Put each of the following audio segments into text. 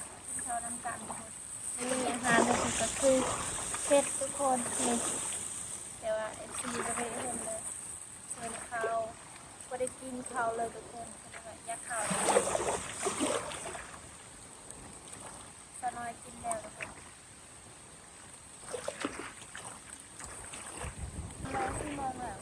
ກິນເຂົ້ານຳກັນທຸກຄົນ. ມື້ນີ້ອາຫານຂອງເຮົາກໍຄືເຫັດທຸກຄົນນີ້ ແຕ່ວ່າເອັຟຊີບໍ່ໄດ້ເຫັນເລີຍ ເຊີນເຂົ້າ ບໍ່ໄດ້ກິນເຂົ້າເລີຍທຸກຄົນ ເພິ່ນວ່າຢາກເຂົ້າ. ສາວນ້ອຍກິນແລ້ວທຸກຄົນ. ມາສີ່ໂມງແລ້ວ.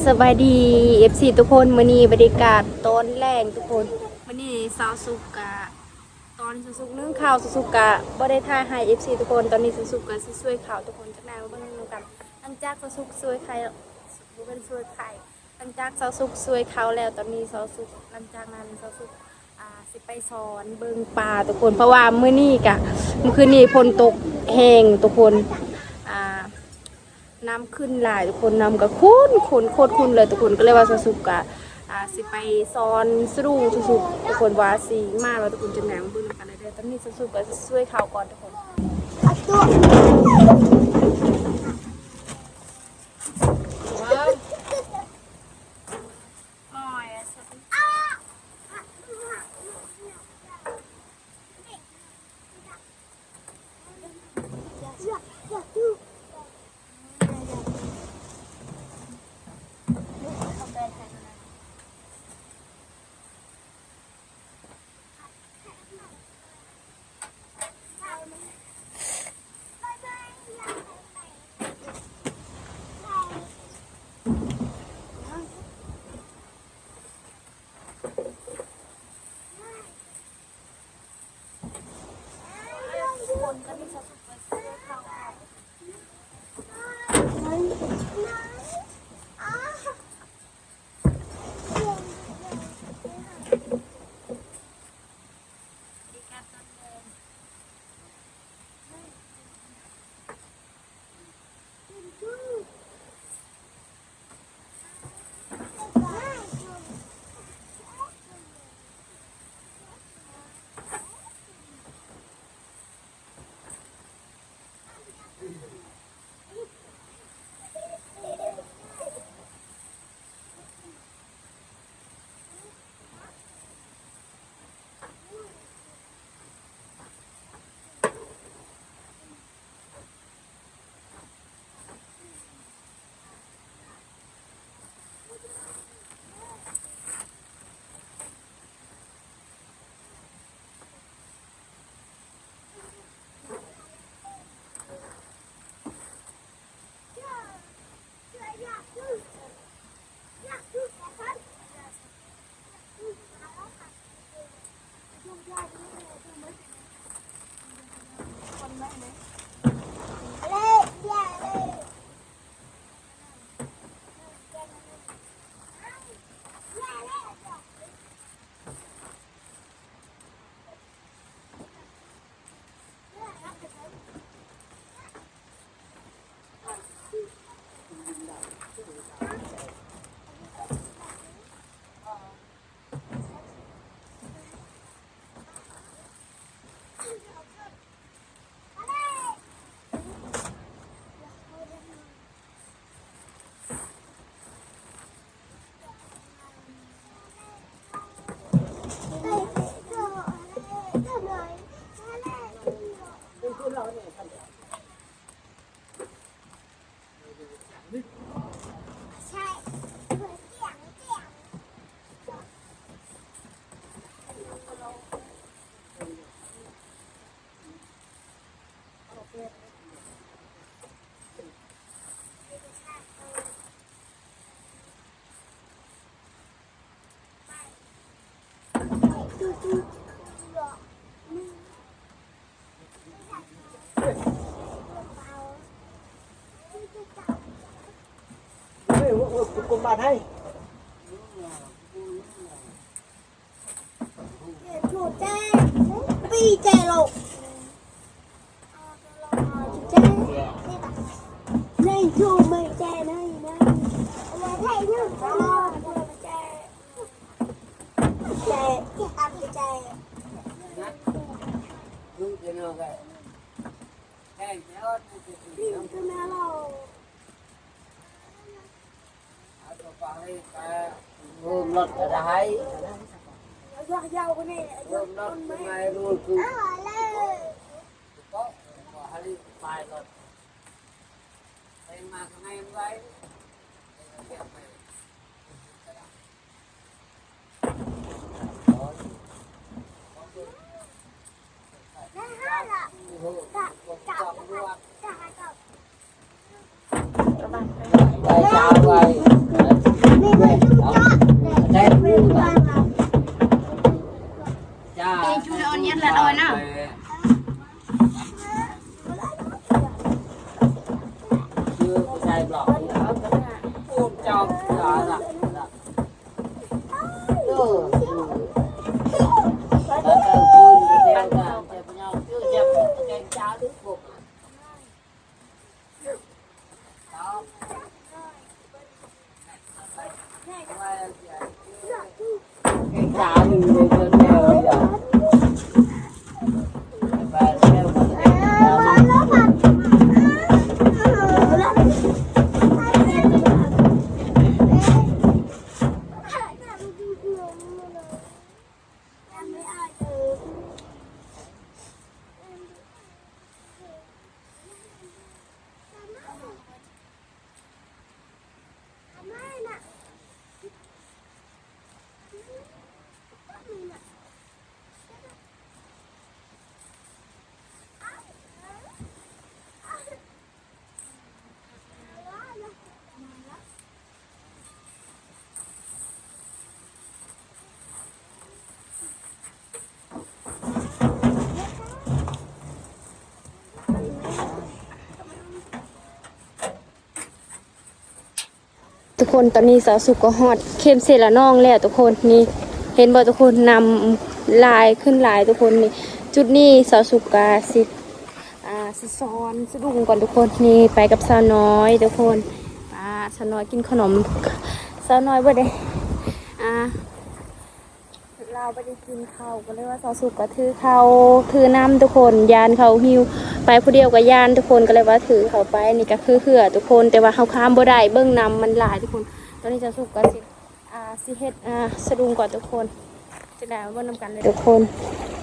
ສະບາຍດີ ເອັຟຊີ ທຸກຄົນ. ມື້ນີ້ບັນຍາກາດຕອນແລງທຸກຄົນ. ມື້ນີ້ສາວສຸກກະ ຕອນສາວສຸກໜຶ້ງເຂົ້າ ສາວສຸກກະບໍ່ໄດ້ຖ່າຍໃຫ້ ເອັຟຊີ ທຸກຄົນ. ຕອນນີ້ສາວສຸກກະຊິຊ່ວຍເຂົ້າທຸກຄົນ. ຈັກໜ້ອຍມາເບິ່ງນຳກັນ. ຫຼັງຈາກສາວສຸກຊ່ວຍໄຂ່ ບໍ່ແມ່ນຊ່ວຍໄຂ່ ຫຼັງຈາກສາວສຸກຊ່ວຍເຂົ້າແລ້ວ ຕອນນີ້ສາວສຸກ ຫຼັງຈາກນັ້ນສາວສຸກ ອ່າ ຊິໄປສອນເບິ່ງປາທຸກຄົນ. ເພາະວ່າມື້ນີ້ກະ ມື້ຄືນນີ້ຝົນຕົກແຮງທຸກຄົນ ອ່າ ນ້ຳຂຶ້ນຫຼາຍທຸກຄົນ ນ້ຳກໍຂຸ້ນໆ ໂຄດຂຸ້ນເລີຍທຸກຄົນ. ກໍເລີຍວ່າສາວສຸກກະ ອ່າ ຊິໄປສອນສະດູສາວສຸກທຸກຄົນ ວ່າຊິມານບໍ່ທຸກຄົນ. ຈັ່ງໃດມາເບິ່ງນຳກັນເດີ. ຕອນນີ້ສາວສຸກກໍຊິຊ່ວຍເຂົ້າກ່ອນທຸກຄົນ. ໃຈ ໃຈ ໃຈ ແຂງແທ້ ເພີ່ມລົດກໍໄດ້ ເພີ່ມລົດກໍໄດ້ ເພາະວ່າໃຫ້ປາຍລົດ ແພງມາກກໍໃຫ້ມັນໄວ. ທຸກຄົນ ຕອນນີ້ສາວສຸກກໍຮອດເຂດເຊລະນອງແລ້ວທຸກຄົນ. ນີ້ ເຫັນບໍ່ທຸກຄົນ? ນ້ຳຫຼາຍຂຶ້ນຫຼາຍທຸກຄົນ. ນີ້ ຈຸດນີ້ສາວສຸກກໍຊິ ອ່າ ຊິສອນສະດຸ້ງກ່ອນທຸກຄົນ. ນີ້ ໄປກັບສາວນ້ອຍທຸກຄົນ. ອ່າ ສາວນ້ອຍກິນຂະໜົມ ສາວນ້ອຍບໍ່ໄດ້ ອ່າ ລາວບໍ່ໄດ້ກິນເຂົ້າ ກໍເລີຍວ່າສາວສຸກກໍຖືເຂົ້າ ຖືນຳທຸກຄົນ. ຢ້ານເຂົາຫິວ ໄປຜູ້ດຽວກໍຢ້ານທຸກຄົນ ກໍເລີຍວ່າຖືເຂົ້າໄປ. ນີ້ກໍຄືເຮືອທຸກຄົນ ແຕ່ວ່າເຮົາຂ້າມບໍ່ໄດ້ ເບິ່ງນ້ຳມັນຫຼາຍທຸກຄົນ. ຕອນນີ້ສາວສຸກກໍຊິ ອ່າ ຊິເຮັດ ອ່າ ສະດຸ້ງກ່ອນທຸກຄົນ. ຈັ່ງໃດເບິ່ງນຳກັນເລີຍທຸກຄົນ.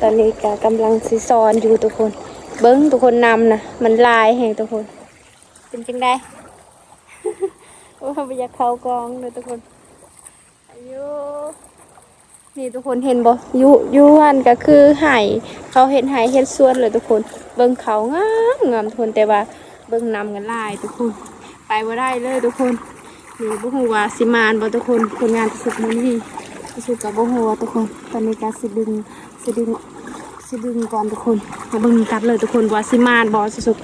ຕອນນີ້ກໍກຳລັງຊິສອນຢູ່ທຸກຄົນ. ເບິ່ງທຸກຄົນ ນ້ຳນະມັນຫຼາຍແຮງທຸກຄົນ. ເປັນຈັ່ງໃດ? ໂອ້ ບໍ່ຢາກເຂົ້າກ້ອງເດີທຸກຄົນ. ຢູ່ ນີ້ທຸກຄົນເຫັນບໍ່? ຢູ່ ຢູ່ຫັ້ນກໍຄືໄຮ່ ເຂົາເຮັດໄຮ່ເຮັດສວນເລີຍທຸກຄົນ. ເບິ່ງເຂົາງາມໆທຸກຄົນ ແຕ່ວ່າເບິ່ງນ້ຳກໍຫຼາຍທຸກຄົນ ໄປບໍ່ໄດ້ເລີຍທຸກຄົນ. ນີ້ ບໍ່ຮູ້ວ່າຊິໝານບໍ່ທຸກຄົນ ຜົນງານສາວສຸກມື້ນີ້. ສາວສຸກກໍບໍ່ຮູ້ວ່າທຸກຄົນ. ຕອນນີ້ກໍຊິດຶງ ຊິດຶງ ຊິດຶງກ່ອນທຸກຄົນ. ມາເບິ່ງກັນເລີຍທຸກຄົນ ວ່າຊິໝານບໍ່ສາວສຸກ.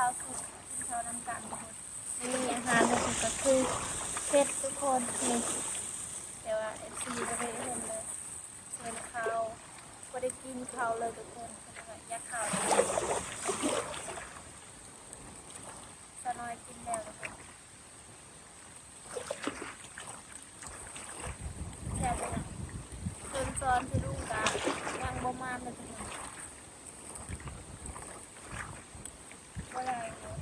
ເຂົ້າສູ່ກິນເຂົ້ານຳກັນທຸກຄົນ. ນີ້ອາຫານມື້ນີ້ກໍຄືເຫັດທຸກຄົນນີ້ ແຕ່ວ່າເອັຟຊີບໍ່ໄດ້ເຫັນເລີຍ ເຫັນເຂົ້າ ບໍ່ໄດ້ກິນເຂົ້າເລີຍທຸກຄົນ ເພິ່ນວ່າຢາກເຂົ້າ. ສາວນ້ອຍກິນແລ້ວທຸກຄົນ. ແຊບເລີຍ. ເພິ່ນສອນທີ່ລຸງກະຍັງບໍ່ມານເລີຍທຸກຄົນ ບໍ່ໄດ້ເລີຍ.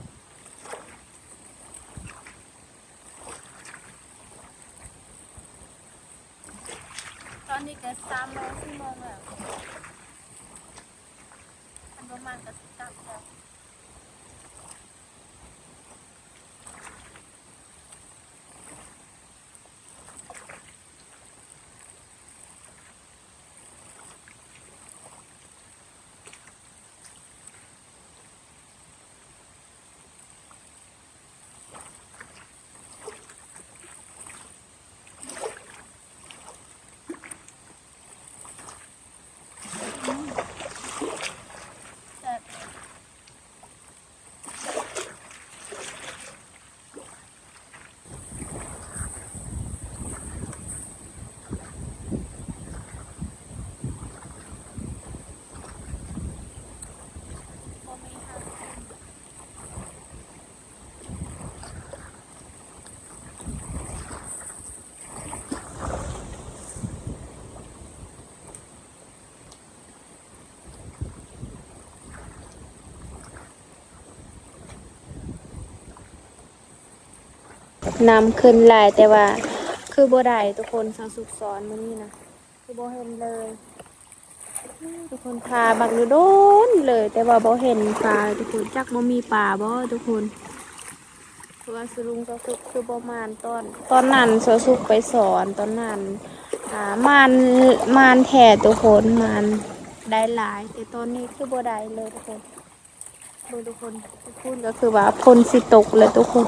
ຕອນນີ້ກະສາມໂມງ ສີ່ໂມງແລ້ວ ຄັນບໍ່ມານກະຊິກັບແລ້ວ. ແຊບ. ນ້ຳຂຶ້ນຫຼາຍ ແຕ່ວ່າຄືບໍ່ໄດ້ທຸກຄົນ. ສາວສຸກສອນມື້ນີ້ນະ ຄືບໍ່ເຫັນເລີຍ ທຸກຄົນ. ຖ້າບັກດົນເລີຍ ແຕ່ວ່າບໍ່ເຫັນປາທຸກຄົນ ຈັກບໍ່ມີປາບໍ່ທຸກຄົນ. ເພາະວ່າສາວລຸງສາວສຸກຄືບໍ່ມານຕອນ ຕອນນັ້ນສາວສຸກໄປສອນຕອນນັ້ນ ອ່າ ມານ ມານແທ້ທຸກຄົນ ມານໄດ້ຫຼາຍ ແຕ່ຕອນນີ້ຄືບໍ່ໄດ້ເລີຍທຸກຄົນ. ເບິ່ງທຸກຄົນ ທຸກຄົນກໍຄືວ່າຝົນຊິຕົກແລ້ວທຸກຄົນ.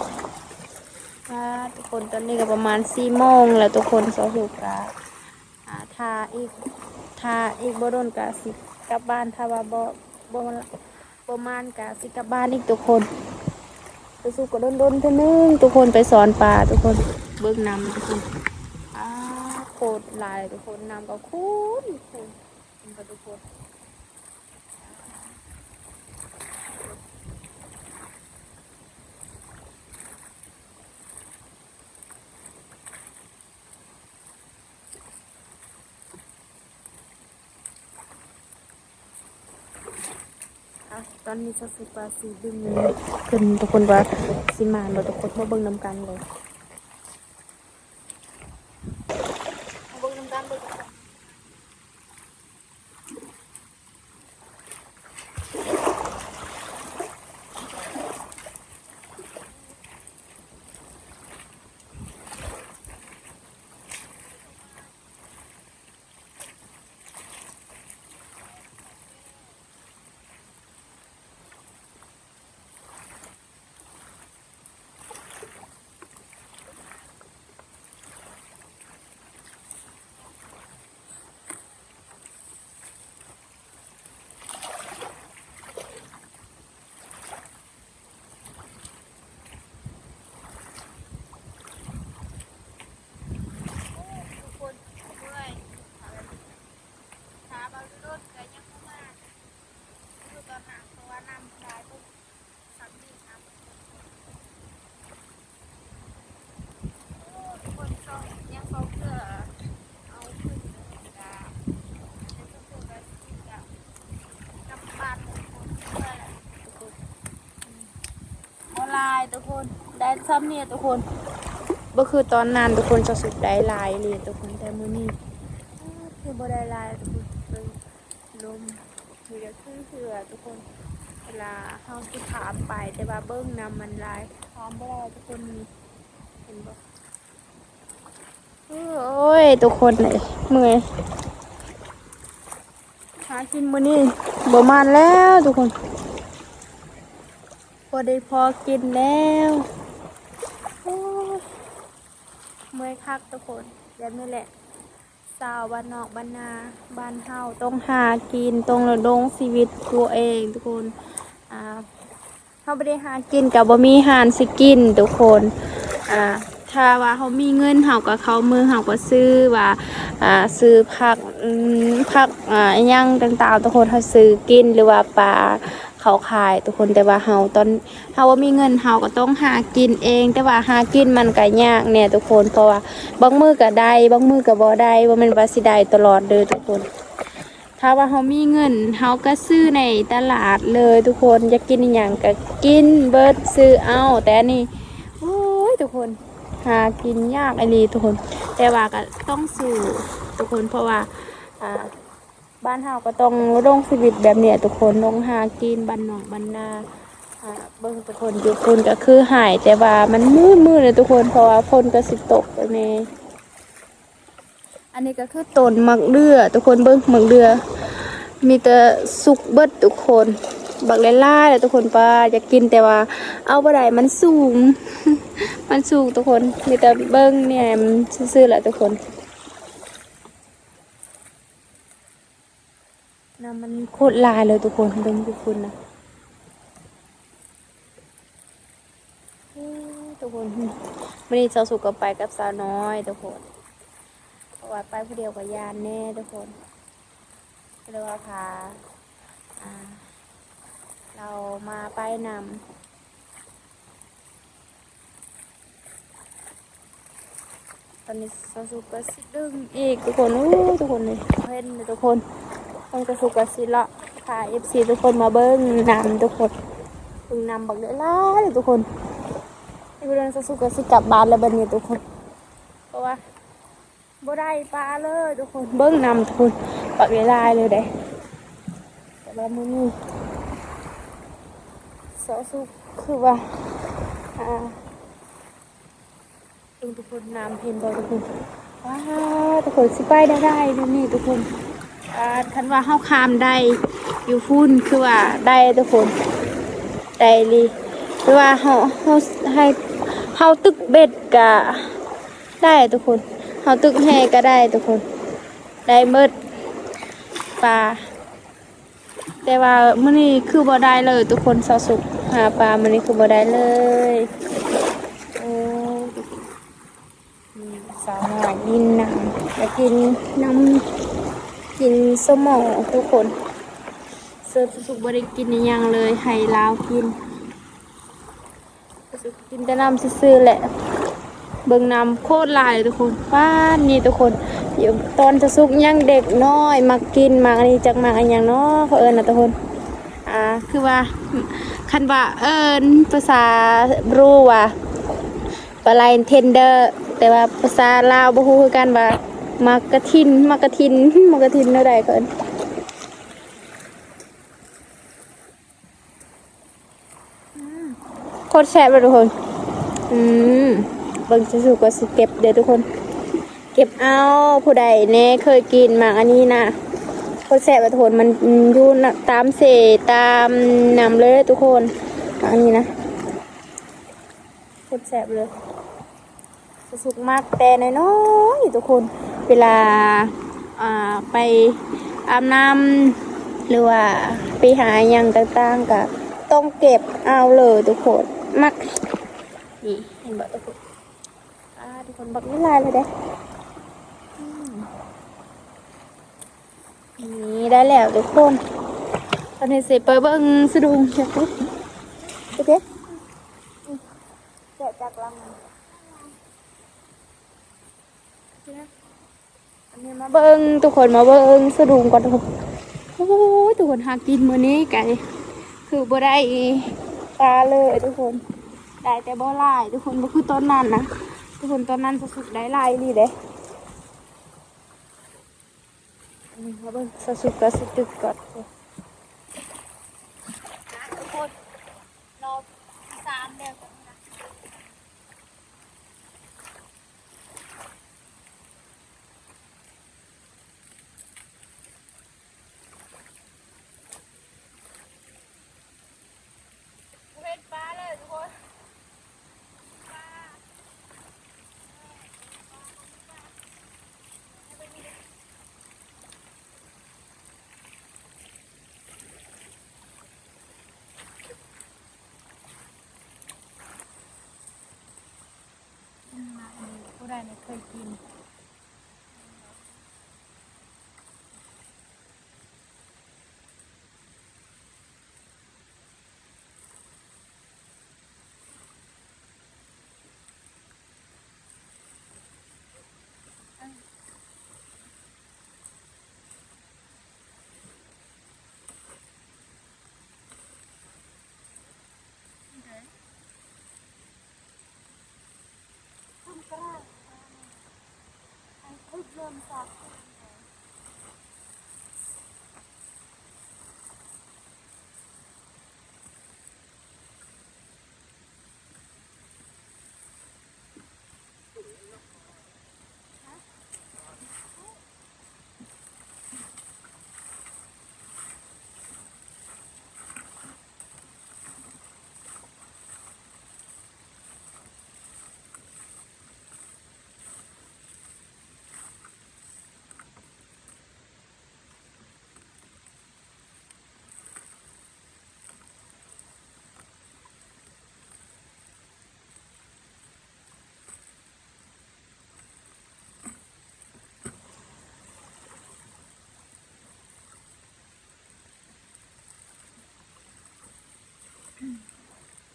ອ່າ ທຸກຄົນ ຕອນນີ້ກໍປະມານສີ່ໂມງແລ້ວທຸກຄົນ ສາວສຸກກໍ ອ່າ ຖ້າອີກ ຖ້າອີກບໍ່ດົນກະຊິກັບບ້ານ ຖ້າວ່າບໍ່ ບໍ່ ບໍ່ມານກະຊິກັບບ້ານອີກທຸກຄົນ. ສາວສຸກກໍດົນໆເທື່ອໜຶ່ງທຸກຄົນ ໄປສອນປາທຸກຄົນ. ເບິ່ງນ້ຳທຸກຄົນ ອ່າ ໂຄດຫຼາຍທຸກຄົນ ນ້ຳກໍຂຸ້ນ ຂຸ້ນ ເຫັນບໍ່ທຸກຄົນ? ອ່ະ ຕອນນີ້ສາວສຸກວ່າຊິດຶງຂຶ້ນທຸກຄົນ ວ່າຊິມານບໍ່ທຸກຄົນ ມາເບິ່ງນຳກັນເລີຍ ມາເບິ່ງນຳກັນເລີຍ. ບໍ່ຫຼາຍທຸກຄົນ ໄດ້ຊ່ຳນີ້ທຸກຄົນ ບໍ່ຄືຕອນນັ້ນທຸກຄົນ ສາວສຸກໄດ້ຫຼາຍອີ່ຫຼີທຸກຄົນ ແຕ່ມື້ນີ້ຄືບໍ່ໄດ້ຫຼາຍທຸກຄົນ. ລົມ ນີ້ກໍຄືເຮືອທຸກຄົນ ເວລາເຮົາຊິຂ້າມໄປ ແຕ່ວ່າເບິ່ງນ້ຳມັນຫຼາຍ ຂ້າມບໍ່ໄດ້ທຸກຄົນ. ນີ້ເຫັນບໍ່? ໂອ້ຍ ທຸກຄົນເອີຍ ເມື່ອຍ ຫາກິນມື້ນີ້ບໍ່ມານແລ້ວທຸກຄົນ ບໍ່ໄດ້ພໍກິນແລ້ວ ໂອ້ຍ ເມື່ອຍຄັກທຸກຄົນ ແບບນີ້ແຫຼະ. ຊາວບ້ານນອກບ້ານນາ ບ້ານເຮົາຕ້ອງຫາກິນ ຕ້ອງລະດົງຊີວິດຕົວເອງທຸກຄົນ ອ່າ ເຮົາບໍ່ໄດ້ຫາກິນກໍບໍ່ມີຮ້ານຊິກິນທຸກຄົນ. ອ່າ ຖ້າວ່າເຮົາມີເງິນ ເຮົາກໍເຂົ້າເມືອງ ເຮົາກໍຊື້ວ່າ ອ່າ ຊື້ຜັກ ອືມ ຜັກ ອ່າ ອີ່ຫຍັງຕ່າງໆ ທຸກຄົນ ເຮົາຊື້ກິນ ຫຼືວ່າປາເຂົາຂາຍທຸກຄົນ. ແຕ່ວ່າເຮົາຕອນ ເຮົາບໍ່ມີເງິນ ເຮົາກໍຕ້ອງຫາກິນເອງ. ແຕ່ວ່າຫາກິນມັນກໍຍາກແດ່ທຸກຄົນ ເພາະວ່າບາງມື້ກໍໄດ້ ບາງມື້ກໍບໍ່ໄດ້ ບໍ່ແມ່ນວ່າຊິໄດ້ຕະຫຼອດເດີທຸກຄົນ. ຖ້າວ່າເຮົາມີເງິນ ເຮົາກໍຊື້ໃນຕະຫຼາດເລີຍທຸກຄົນ. ຢາກກິນອີ່ຫຍັງກໍກິນເບິດ ຊື້ເອົາ. ແຕ່ອັນນີ້ ໂອ້ຍ ທຸກຄົນ ຫາກິນຍາກອີ່ຫຼີທຸກຄົນ. ແຕ່ວ່າກໍຕ້ອງສູ້ທຸກຄົນ ເພາະວ່າ ອ່າ ບ້ານເຮົາກໍຕ້ອງລົງຊີວິດແບບນີ້ແຫຼະທຸກຄົນ ລົງຫາກິນບ້ານນອກບ້ານນາ. ອ່າ ເບິ່ງທຸກຄົນ ຢູ່ພຸ້ນກໍຄືໄຮ່ ແຕ່ວ່າມັນມືດໆເລີຍທຸກຄົນ ເພາະວ່າຝົນກໍຊິຕົກແລ້ວແດ່. ອັນນີ້ກໍຄືຕົ້ນໝາກເດື່ອທຸກຄົນ ເບິ່ງໝາກເດື່ອ ມີແຕ່ສຸກເບິດທຸກຄົນ ບັກຫຼາຍໆເລີຍທຸກຄົນ. ປ້າ ຢາກກິນ ແຕ່ວ່າເອົາບໍ່ໄດ້ ມັນສູງ ມັນສູງທຸກຄົນ. ມີແຕ່ເບິ່ງແນມຊື່ໆແຫຼະທຸກຄົນ. ນ້ຳມັນໂຄດຫຼາຍເລີຍທຸກຄົນ ເບິ່ງຢູ່ພຸ້ນນະ. ເອີ ທຸກຄົນ ມື້ນີ້ສາວສຸກກໍໄປກັບສາວນ້ອຍທຸກຄົນ ເພາະວ່າໄປຜູ້ດຽວກໍຢ້ານແດ່ທຸກຄົນ ກໍເລີຍວ່າພາ ອ່າ ລາວມາໄປນຳ. ຕອນນີ້ສາວສຸກກໍຊິດຶງອີກທຸກຄົນ. ໂອ້ ທຸກຄົນນີ້ ເຫັນທຸກຄົນ ເບິ່ງສາວສຸກກໍຊິເລາະ ພາເອັຟຊີທຸກຄົນມາເບິ່ງນ້ຳທຸກຄົນ ເບິ່ງນ້ຳບັກຫຼາຍໆເລີຍທຸກຄົນ. ອີກບໍ່ດົນສາວສຸກກໍຊິກັບບ້ານແລ້ວບັດນີ້ທຸກຄົນ ເພາະວ່າ ບໍ່ໄດ້ປາເລີຍທຸກຄົນ ເບິ່ງນ້ຳທຸກຄົນ ບັກຫຼາຍໆເລີຍເດ້. ແຕ່ວ່າມື້ນີ້ສາວສຸກຄືວ່າ ອ່າ ເບິ່ງທຸກຄົນ ນ້ຳເຫັນບໍ່ທຸກຄົນ? ວ້າ ທຸກຄົນ ຊິໄປໄດ້ໄດ໋ມື້ນີ້ທຸກຄົນ. ອ່າ ຄັນວ່າເຮົາຂ້າມໄດ້ຢູ່ພຸ້ນ ຄືວ່າໄດ້ທຸກຄົນ ໄດ້ອີ່ຫຼີ. ຄືວ່າເຮົາ ເຮົາໃຫ້ເຮົາຕຶກເບັດກະ ໄດ້ທຸກຄົນ ເຮົາຕຶກແຫກໍໄດ້ທຸກຄົນ ໄດ້ໝົດປາ. ແຕ່ວ່າມື້ນີ້ຄືບໍ່ໄດ້ເລີຍທຸກຄົນ ສາວສຸກຫາປາມື້ນີ້ຄືບໍ່ໄດ້ເລີຍ. ໂອ້ ສາວນ້ອຍກິນນ້ຳ ຢາກກິນນ້ຳ ກິນສົ້ມໝໍ້ທຸກຄົນ. ເສີບສາວສຸກບໍ່ໄດ້ກິນອີ່ຫຍັງເລີຍ ໃຫ້ລາວກິນ. ກິນແຕ່ນ້ຳຊື່ໆແຫຼະ ເບິ່ງນ້ຳໂຄດຫຼາຍເລີຍທຸກຄົນ. ປາດນີ້ທຸກຄົນ ຕອນສາວສຸກຍັງເດັກນ້ອຍ ມັກກິນໝາກອັນນີ້ ຈັກໝາກອັນຫຍັງເນາະ ເຂົາເອີ້ນນະທຸກຄົນ. ອ່າ ຄືວ່າ ຄັນວ່າເອີ້ນພາສາບຣູວ່າປາໄລເທັນເດີ ແຕ່ວ່າພາສາລາວບໍ່ຮູ້ຄືກັນວ່າໝາກກະທິນ ໝາກກະທິນ ໝາກກະທິນແນວໃດເຂົາເອີ້ນ. ອືມ ໂຄດແຊບເລີຍທຸກຄົນ. ອືມ ເບິ່ງສາວສຸກກໍຊິເກັບເດີທຸກຄົນ ເກັບເອົາ. ຜູ້ໃດແດ່ເຄີຍກິນໝາກອັນນີ້ນະ ໂຄດແຊບເລີຍທຸກຄົນ. ມັນ ອືມ ຢູ່ຕາມເສ ຕາມນ້ຳເລີຍທຸກຄົນ ໝາກອັນນີ້ນະ ໂຄດແຊບເລີຍ. ສາວສຸກມັກແຕ່ນ້ອຍໆທຸກຄົນ ເວລາ ອ່າ ໄປອາບນ້ຳ ຫຼືວ່າໄປຫາຫຍັງຕ່າງໆ ກໍຕ້ອງເກັບເອົາເລີຍທຸກຄົນ ມັກ. ນີ້ເຫັນບໍ່ທຸກຄົນ? ອ່າ ທຸກຄົນ ບັກຫຼາຍໆເລີຍເດ້. ອືມ ນີ້ໄດ້ແລ້ວທຸກຄົນ ຕອນນີ້ຊິໄປເບິ່ງສະດຸງ ໂອເຄ. ແກະຈາກຫຼັງ ອັນນີ້ມາເບິ່ງທຸກຄົນ ມາເບິ່ງສະດຸງກ່ອນທຸກຄົນ. ໂອ້ຍ ທຸກຄົນ ຫາກິນມື້ນີ້ກະຄືບໍ່ໄດ້ປາເລີຍທຸກຄົນ ໄດ້ແຕ່ບໍ່ຫຼາຍທຸກຄົນ ບໍ່ຄືຕອນນັ້ນນະທຸກຄົນ. ຕອນນັ້ນສາວສຸກໄດ້ຫຼາຍອີ່ຫຼີເດ້. ອັນນີ້ມາເບິ່ງ ສາວສຸກກໍຊິຕຶກກ່ອນ ທຸກຄົນ ຮອບທີສາມແລ້ວ. ເຫັນປາເລີຍທຸກຄົນ ປາ. ເ ຍກິນ.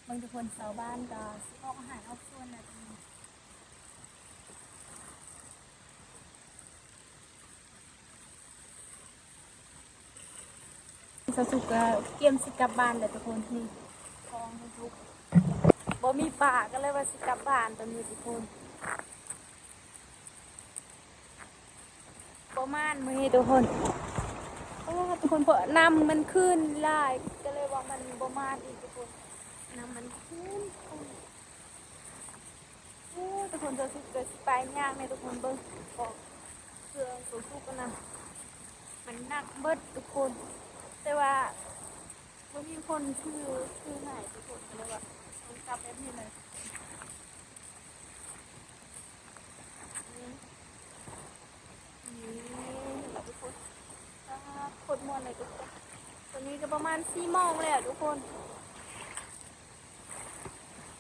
ເບິ່ງທຸກຄົນ ຊາວບ້ານກໍຊິອອກໄຮ່ອອກສວນແລ້ວ. ສາວສຸກກໍກຽມຊິກັບບ້ານແລ້ວທຸກຄົນ. ນີ້ຂອງສາວສຸກ ບໍ່ມີປາກໍເລີຍວ່າຊິກັບບ້ານຕອນນີ້ທຸກຄົນ. ບໍ່ໝານມື້ນີ້ທຸກຄົນ. ໂອ້ ທຸກຄົນ ເພາະນ້ຳມັນຂຶ້ນຫຼາຍ ກໍເລີຍວ່າມັນບໍ່ໝານອີກທຸກຄົນ. ນ້ຳມັນຂຶ້ນ ໂອ້ ທຸກຄົນ ສາວສຸກກໍຊິໄປຍ່າງໃຫ້ທຸກຄົນເບິ່ງ ເພາະເຄື່ອງສາວສຸກນະ ມັນໜັກເບິດທຸກຄົນ. ແຕ່ວ່າບໍ່ມີຄົນຖື ຖືໃຫ້ທຸກຄົນ ກໍເລີຍວ່າຕ້ອງກັບແບບນີ້ເລີຍ. ນີ້ ນີ້ ເຫັນບໍ່ທຸກຄົນ? ປາດ ໂຄດມ່ວນເລີຍທຸກຄົນ. ຕອນນີ້ກໍປະມານສີ່ໂມງແລ້ວທຸກຄົນ.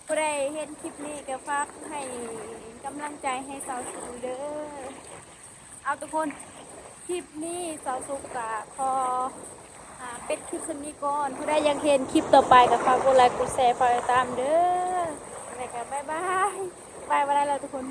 ຜູ້ໃດເຫັນຄລິບນີ້ກໍຝາກໃຫ້ກຳລັງໃຈໃຫ້ສາວສຸກເດີ. ເອົາທຸກຄົນ ຄລິບນີ້ສາວສຸກກໍຂໍ ອາ ປິດຄລິບສ່ຳນີ້ກ່ອນ. ຜູ້ໃດຢາກເຫັນຄລິບຕໍ່ໄປກໍຝາກກົດໄລ ກົດແຊ ຝາກຕິດຕາມເດີ. ແລ້ວກໍບາຍບາຍ. ບາຍ ບໍ່ໄດ້ແລ້ວທຸກຄົນ.